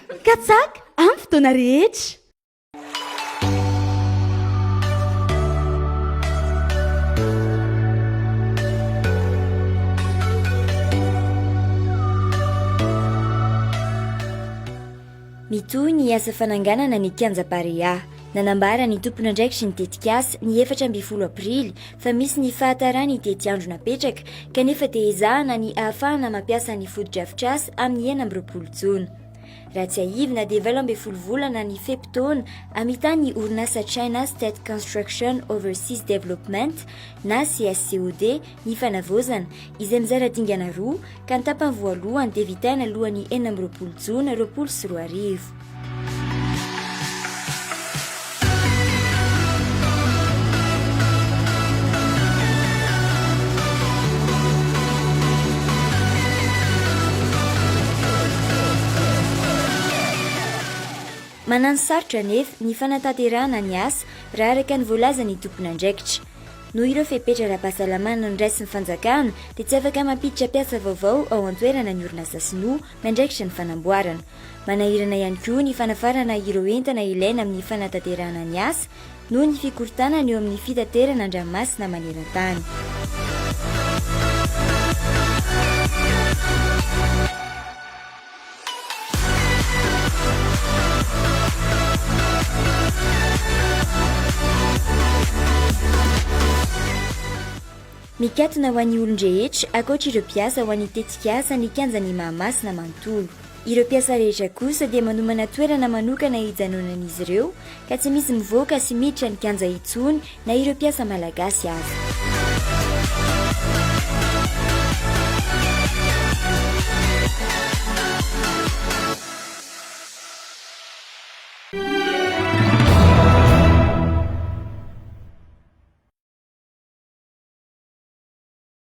Katsaka amin'ny fotoana rehetra. Mitohy ny asa fananganana ny kianja Barea. Nanambara ny tompon'andraikitry ny tetikasa, ny 14 aprily, fa misy ny fahataran'ny tetiandro napetraka, kanefa dia ezahana ny ahafahana mampiasa ny fotodrafitrasa amin'ny 26 jona. Raha tsiahivina dia 18 volana ny fe-potoana amitan'ny orinasa China State Construction Overseas Development na CSCOD ny fanavaozana, izay mizara dingana roa, ka ny tapany voalohany dia vitaina alohan'ny 26 jona 2020. Manano sarotra anefa ny fanatanterahana ny asa raha araka ny voalazan'ny tompon'andraikitra. Noho ireo fepetra ara-pahasalamana noraisin'ny fanjakana dia tsy afaka mampiditra mpiasa vaovao ao an-toerana ny orinasa sinoa miandraikitra ny fanamboarana. Manahirana ihany koa ny fanafarana ireo entana ilaina amin'ny fanatanterahana ny asa noho ny fikorontanana eo amin'ny fitaterana an-dranomasina maneran-tany. Mikatona ho an'ny olon-drehetra ankoatra ireo mpiasa ho an'ny tetikasa ny kianjan'i Mahamasina manontolo. Ireo mpiasa rehetra kosa dia manomana toerana manokana hijanonan'izy ireo ka tsy misy mivoaka sy miditra ny kianja intsony na ireo mpiasa malagasy aza.